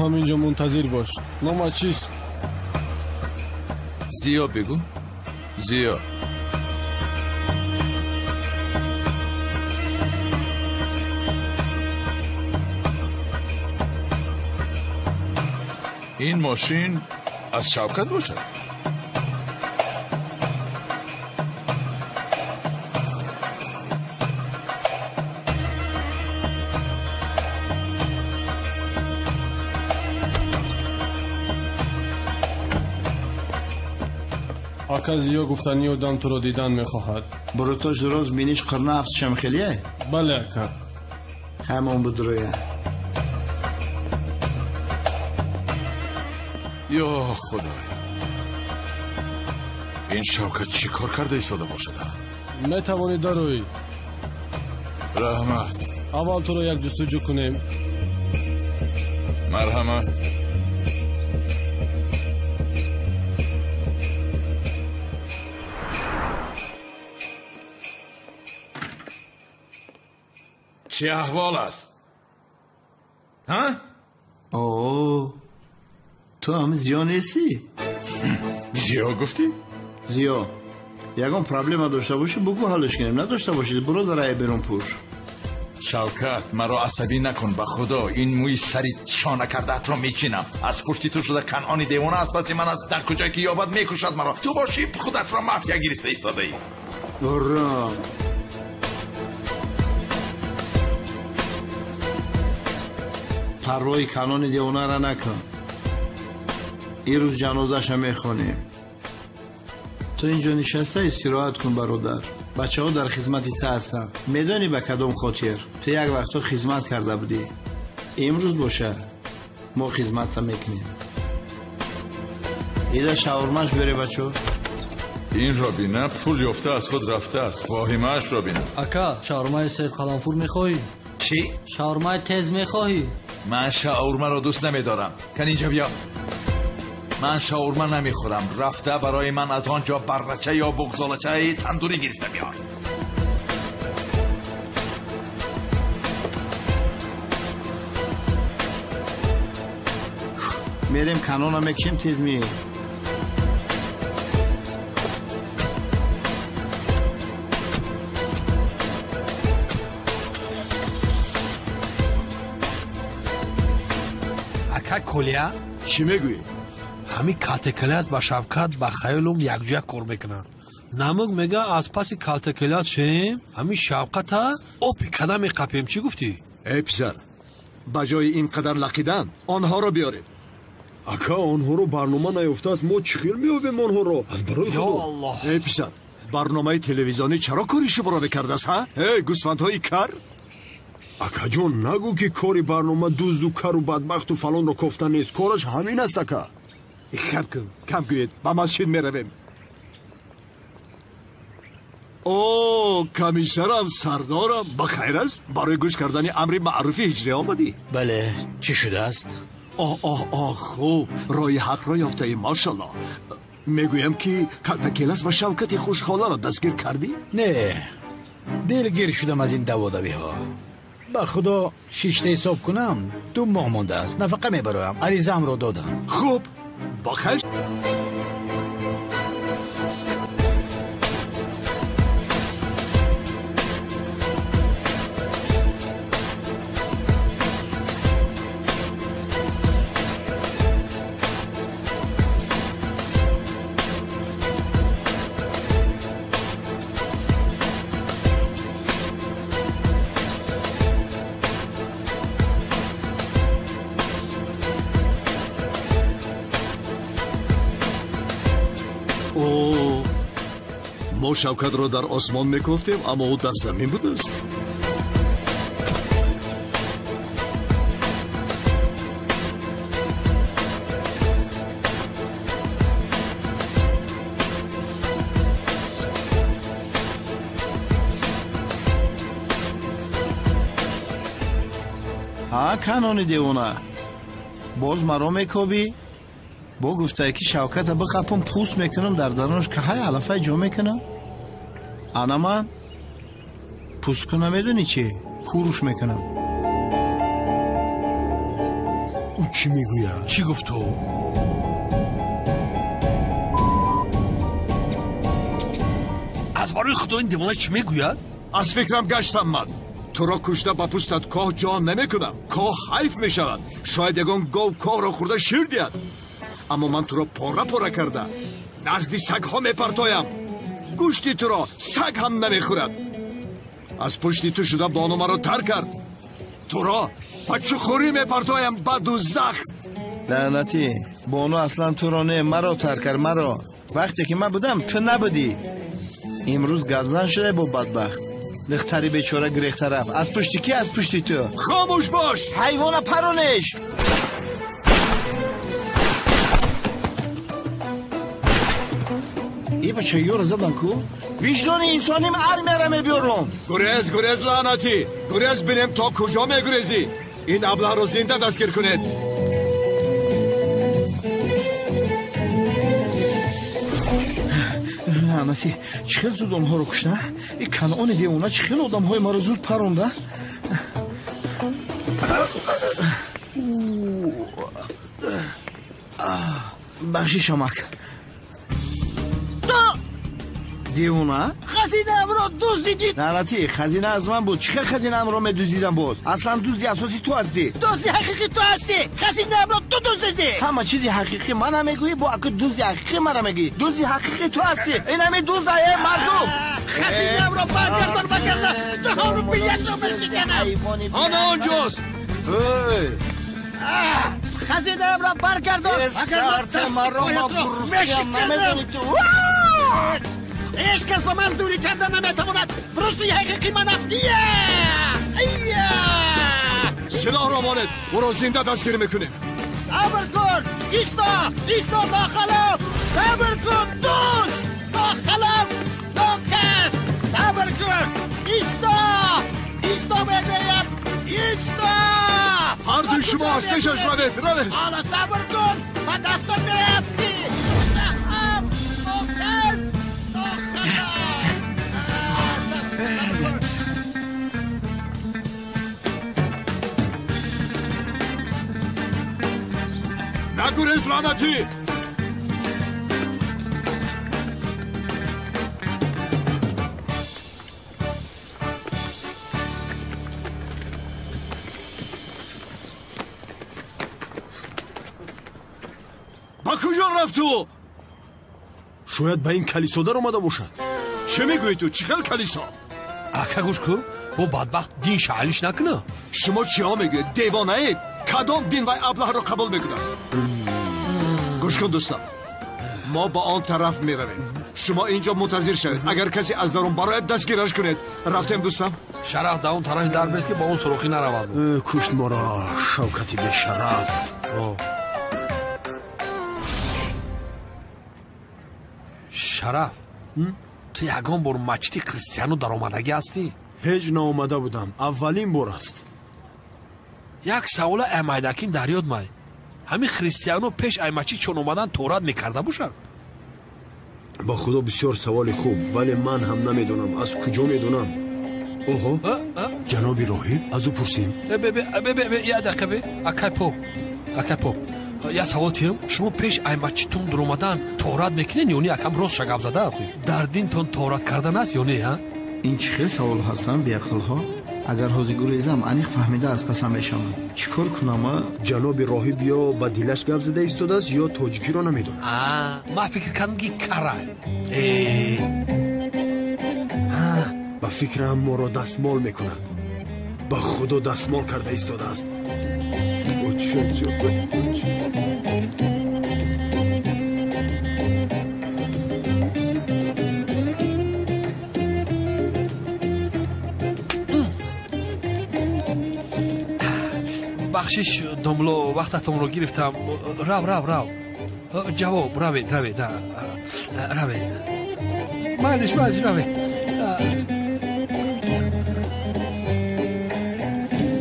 Ҳаминҷо мунтазир бош. Номат чист? Зиё бигӯ. Зиё. Ин мошин аз Шавкат бошад? Ака Зиё гуфтани одам туро дидан мехоҳад. Бурутош дуроз биниш қирна афтшам хелие? Бале, ака. Ҳамон будроя. Ё Худоя, ин Шавкат чӣ кор карда истода бошад? Метавонӣ дароӣ. Раҳмат. Аввал туро як ҷустуҷӯ кунем. Марҳамат. Чӣ аҳвол аст? Ҳа? О, ту ҳам Зиё нестӣ? Зиё гуфтӣ? Зиё, ягон проблема дошта бошӣ, бугӯ ҳаллиш кунем. Надошта бошӣ, буро дар берун пӯш. Шавкат, маро асабӣ накун, ба Худо. Ин мӯи сари шона кардаатро мечинам. Аз пушти ту шуда Канъони девона аз паси ман аст. Дар куҷое ки ёбад мекушад маро. Ту бошӣ худатро мафия гирифта истодаӣ. Урам. Парвои Канъони девонара накун. Ин рӯз ҷанозаша мехонем. Ту инҷо нишаста истироҳат кун, бародар. Бачаҳо дар хизмати ту ҳастанд. Медонӣ ба кадом хотир? Ту як вақтҳо хизмат карда будӣ. Имрӯз боша мо хизматта мекунем. Ида шаурмаш бере, бачо. Инро бина, пул ёфта аз худ рафтааст. Воҳимаашро бина. Ака, шаурмаи серқаламфур мехоҳӣ? Чӣ? Шаурмаи тез мехоҳӣ? Ман шаурмаро дӯст намедорам. Кан инҷа биё. Ман шаурма намехӯрам. Рафта барои ман аз он ҷо баррача ё буғзолачаи тандурӣ гирифта биёр. Мерем канона мекшем, тез меем. Ака Колия? Чӣ мегӯӣ? Ҳамин калтакелиас ба Шавкат ба хаёлум якҷоя кор мекунанд. Намук мега аз паси калтакелиас шем, ҳамин Шавката опи када меқапем. Чӣ гуфтӣ? Эй писар, ба ҷои ин қадар лақидан онҳоро биёред. Ака, онҳоро барнома наёфтааст, мо чӣ хел меёбем онҳоро? Аз барои Худо. Ё Аллоҳ. Эй писар, барномаи телевизионӣ чаро кори шуморо мекардааст, ҳа? Эй гӯсфандҳои кар? Акаҷон, нагӯ ки кори барнома дузду кару бадбахту фалонро кофта нест. Кораш ҳамин аст, ака. Хам кун, кам гӯед, ба масҷид меравем. О, комиссарам, сардорам, ба хайр аст? Барои гӯш кардани амри маъруфи ҳиҷрӣ омадӣ? Бале, чӣ шудааст? Оҳ, оҳ, оҳ, хуб, роҳи ҳақро ёфтаӣ, машаллоҳ. Мегӯям ки Калтакелас ва Шавкати хушхоларо дастгир кардӣ? Не, дилгир шудам аз ин даводавиҳо. Ба Худо шишта ҳисоб кунам, 2 моҳ мондааст. Нафақа мебароям, аризаамро додам. Хуб, ба хайр. Мо Шавкатро дар осмон мекофтем, аммо ӯ дар замин будааст. Ҳа, Канъони девона, боз маро мекобӣ? Бо гуфтае ки Шавката биқапум, пӯст мекунам, дар дарунаш каҳай алафай ҷо мекунам. Ана ман пӯсткуна медонӣ чӣ? Куруш мекунам. Чӣ мегӯяд? Чӣ гуфт ӯ? Аз барои худо ин девона чӣ мегӯяд? Аз фикрам гаштам ман. Туро кушта ба пӯстат коҳ ҷо намекунам. Коҳ ҳайф мешавад. Шояд ягон гов коҳро хӯрда шир диҳад. Аммо ман туро пора-пора карда назди сагҳо мепартоям. Гӯшти туро саг ҳам намехӯрад. Аз пушти ту шуда бону маро тар кард. Туро ба чухурӣ мепартоям ба дузах. Лаънатӣ, бону аслан туро не, маро тар кард, маро. Вақте ки ман будам, ту набудӣ. Имрӯз гапзан шуда бо бадбахт. Духтари бечора гирехта рафт. Аз пушти ки? Аз пушти ту. Хомӯш бош! Ҳайвона паронеш! Е бача, ёра задам ку? Виҷдони инсоним армияра мебиёрам. Гурез, гурез, лаънатӣ! Гурез бинем то куҷо мегурезӣ. Ин аблаҳро зинда дастгир кунед. Лаънатӣ, чӣ хел зуд онҳоро кушта? Ин Канъони девона чӣ хел одамҳои маро зуд паронда? Бахшиш, амак. Девона? Хазинаамро дуздидӣ! Лаънатӣ, хазина аз ман буд. Чӣ хел хазинаамро медуздидам боз? Аслан дузди асосӣ ту ҳастӣ. Дузди ҳақиқӣ ту ҳастӣ! Хазинаамро ту дуздидӣ! Ҳама чизи ҳақиқӣ мана мегӯӣ, бо аку дузди ҳақиқӣ мара мегӯӣ. Дузди ҳақиқӣ ту ҳастӣ. Ин ҳамин дузд е мардум. Хазинаамро баргардон, вагарна ҷаҳону биятро мешиканам. Ана онҷост. Хазинаамро баргардон, вагарна маро мешиканам. Ҳеҷ кас ба ман зӯрӣ карда наметавонад. Русти ҳақиқӣ манам. Силоҳро монед, ӯро зинда дастгир мекунем. Сабр кун, исто, исто, нохалаф. Сабр кун, дӯст, нохалаф, нокас. Сабр кун, исто, исто мегӯям, исто. Ҳар дуи шумо аз пешаш равед, равед. Ҳоло сабр кун, ба дастам меафтӣ. Нокас, нагурез, лаънатӣ! Ба куҷо рафт ӯ? Шояд ба ин калисо даромада бошад. Чӣ мегӯӣ ту? Чӣ хел калисо? Ака, гӯш кун, бо бадбахт дин шаҳлиш накуна. Шумо чиҳо мегӯед? Девонаед? Кадом дин вай аблаҳро қабул мекунад? Гӯш кун, дӯстам, мо ба он тараф меравем. Шумо инҷо мунтазир шавед. Агар касе аз дарун барояд, дастгираш кунед. Рафтем, дӯстам. Шараф дар он тарафи дар бест, ки ба он сурохӣ наравад. Кушт моро Шавкати бешараф. Шараф, ту ягон бор мачиди христиану даромадагӣ ҳастӣ? Ҳеҷ наомада будам, аввалин бор аст. Як савола аймайдаким дар ёд май. Ҳамин христиано пеш ай мачид чон омадан торат мекарда бошанд? Ба худо, бисёр саволи хуб, вале ман ҳам намедонам, аз куҷо медонам. Оҳо, ҷаноби роҳиб, аз ӯ пурсем. Як дақиқа бе, акай поп, акай поп, як савол тиҳам. Шумо пеш ай мачидтон дуромадан торат мекунед ё не? Акам рост шагап зада ахӯ. Дар динтон торат кардан аст ё не? Ин чӣ хел савол ҳастанд, беақлҳо? Агар ҳозир гурезам, аниқ фаҳмида аз пасам мешавам. Чӣ кор кунам? Ҷаноби роҳиб ё ба дилаш гап зада истодааст, ё тоҷикиро намедонад. Ман фикр кардам, ки кара. Ба фикрам, моро дастмол мекунад. Ба худо, дастмол карда истодааст. Бахшиш, домло, вақтатонро гирифтам. Рав, рав, рав, ҷавоб, равед, равед, равед, майлиш, майлиш, равед.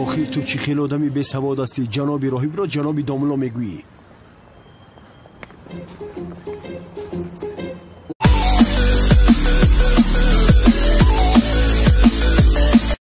Охир ту чӣ хел одами бесавод ҳастӣ? Ҷаноби роҳибро ҷаноби домло мегӯӣ.